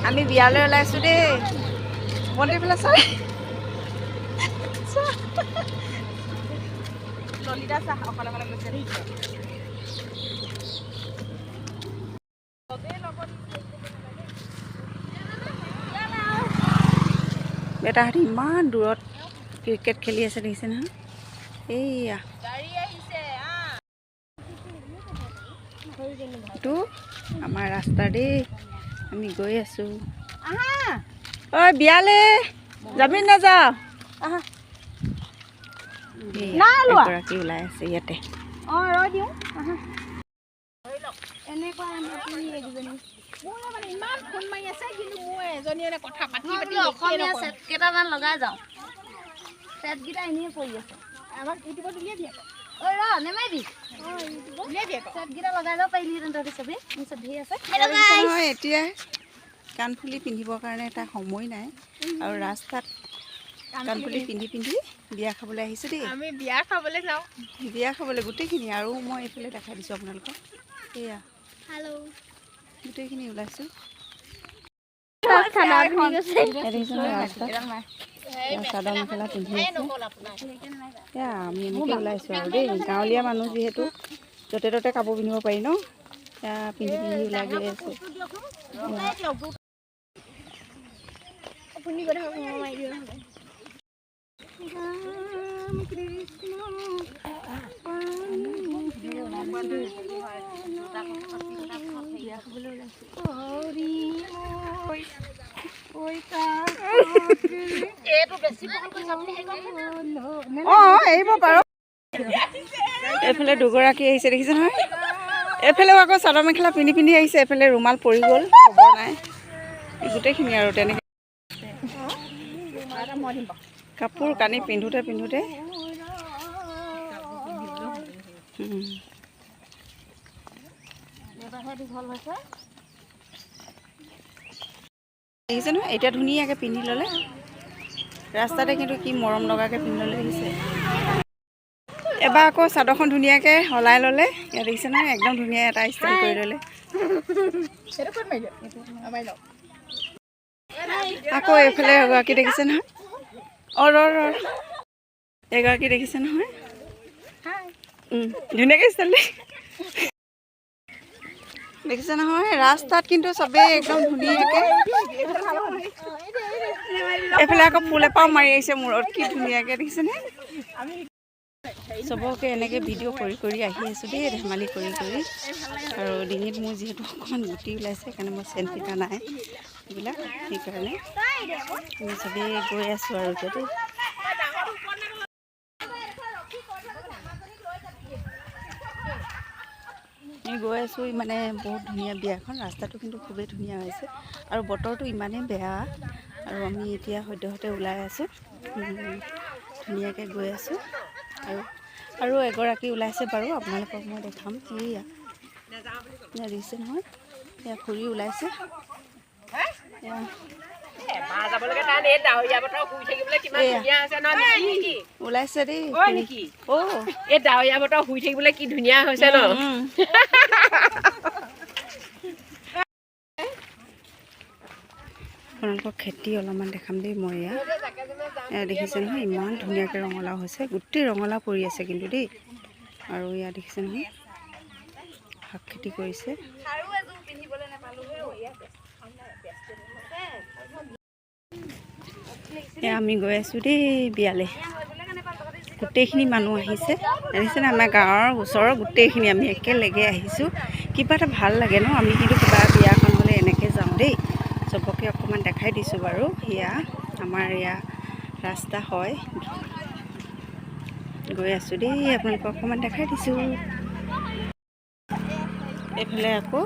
আমি বিয়ালৈ ওলাইছোঁ দেই। মন্দিৰ ফালে চাই ললিতা চাহ অকলে অকলে গৈছে। বেটাহঁতে ইমান দূৰত ক্ৰিকেট খেলি আছে, দেখিছে নহয়? এইয়া এইটো আমাৰ ৰাস্তা দেই, আমি গৈ আছোঁ। ঐ বিয়ালে যাবি নাযাওঁ? এগৰাকী ওলাই আছে ইয়াতে। কেইটামান লগাই যাওঁ, চেটকেইটা এনেই পৰি আছে। এতিয়া কাণফুলি পিন্ধিবৰ কাৰণে এটা সময় নাই আৰু ৰাস্তাত কাণফুলি পিন্ধি পিন্ধি বিয়া খাবলৈ আহিছোঁ দেই। আমি বিয়া খাবলৈ যাওঁ, বিয়া খাবলৈ গোটেইখিনি। আৰু মই এইফালে দেখাই দিছোঁ আপোনালোকক, এয়া গোটেইখিনি ওলাইছোঁ। চাদৰ মেখেলা পিন্ধি আছে। এয়া আমি এনেকৈ ওলাইছোঁ আৰু দেই। গাঁৱলীয়া মানুহ যিহেতু য'তে ত'তে কাপোৰ পিন্ধিব পাৰি ন, এয়া পিন্ধি পিন্ধি ওলাই গৈ আছোঁ। অঁ, এৰিব পাৰ। এইফালে দুগৰাকী আহিছে, দেখিছে নহয়? এইফালেও আকৌ চাদৰ মেখেলা পিন্ধি পিন্ধি আহিছে। এইফালে ৰুমাল পৰি গ'ল, খবৰ নাই। গোটেইখিনি আৰু তেনেকৈ কাপোৰ কানি পিন্ধোতে পিন্ধোতে। দেখিছে নহয়? এতিয়া ধুনীয়াকৈ পিন্ধি ল'লে ৰাস্তাতে, কিন্তু কি মৰম লগাকৈ পিন্ধি ল'লে, দেখিছে? এবাৰ আকৌ চাদৰখন ধুনীয়াকৈ সলাই ল'লে। ইয়াত দেখিছে নহয়, একদম ধুনীয়া এটা ষ্টাইল কৰি ল'লে। আকৌ এইফালে এগৰাকী দেখিছে নহয়? অঁ, ৰ ৰ, এগৰাকী দেখিছে নহয়? ধুনীয়াকৈ ষ্টাইল দেখিছে নহয়? ৰাস্তাত কিন্তু চবেই একদম ধুনীয়াকৈ। এইফালে আকৌ ফুল এপাও মাৰি আহিছে মূৰত, কি ধুনীয়াকৈ, দেখিছেনে? চবকে এনেকৈ ভিডিঅ' কৰি কৰি আহি আছোঁ দেই, ধেমালি কৰি কৰি। আৰু ডিঙিত মোৰ যিহেতু অকণমান গুটি ওলাইছে, সেইকাৰণে মই চেন পিন্ধা নাই এইবিলাক, সেইকাৰণে আমি চবেই গৈ আছোঁ আৰু এতিয়া দেই। আমি গৈ আছোঁ, মানে বহুত ধুনীয়া বিয়াখন, ৰাস্তাটো কিন্তু খুবেই ধুনীয়া হৈছে আৰু বতৰটো ইমানেই বেয়া। আৰু আমি এতিয়া সদ্যহতে ওলাই আছোঁ, ধুনীয়াকৈ গৈ আছোঁ। আৰু আৰু এগৰাকী ওলাইছে বাৰু, আপোনালোকক মই দেখাম। এইয়া দেখিছে নহয়, এয়া খুৰী ওলাইছে। ওলাইছে দেই। এই ডাৱৰীয়া বতৰ শুই থাকিবলৈ কি ধুনীয়া হৈছে ন। আপোনালোকক খেতি অলপমান দেখাম দেই মই। এয়া এয়া দেখিছে নহয়, ইমান ধুনীয়াকৈ ৰঙালাও হৈছে, গোটেই ৰঙালাও পৰি আছে কিন্তু দেই। আৰু এয়া দেখিছে নহয়, শাক খেতি কৰিছে। এয়া আমি গৈ আছোঁ দেই বিয়ালৈ। গোটেইখিনি মানুহ আহিছে, দেখিছেনে? আমাৰ গাঁৱৰ ওচৰৰ গোটেইখিনি আমি একেলগে আহিছোঁ। কিবা এটা ভাল লাগে ন। আমি কিন্তু কিবা বিয়াখন হ'লে এনেকৈ যাওঁ দেই। চবকে অকণমান দেখাই দিছোঁ বাৰু। সেয়া আমাৰ এয়া ৰাস্তা হয়, গৈ আছোঁ দেই, আপোনালোকক অকণমান দেখাই দিছোঁ। এইফালে আকৌ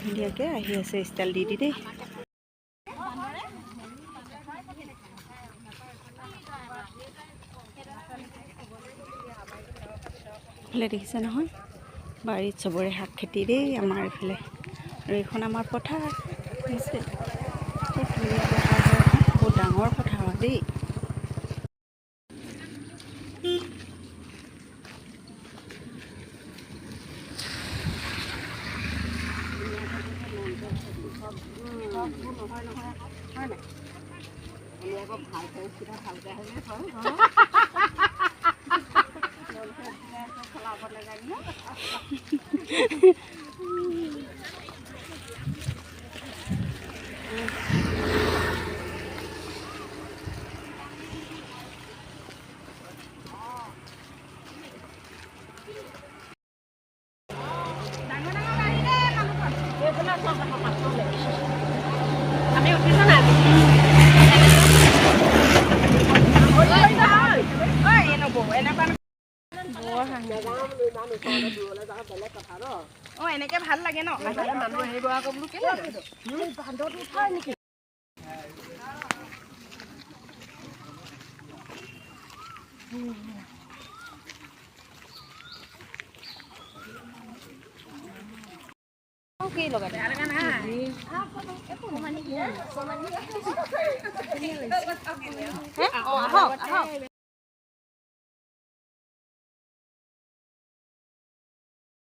ধুনীয়াকৈ আহি আছে ষ্টাইল দি দি দেই। এইফালে দেখিছে নহয়, বাৰীত চবৰে শাক খেতি দেই আমাৰ এইফালে। আৰু এইখন আমাৰ পথাৰ, দেখিছে? খুব ধুনীয়া পথাৰ হয়, বহুত ডাঙৰ পথাৰ হয় দেই। আমি উঠিছো নাই? এনেকে ভাল লাগে ন।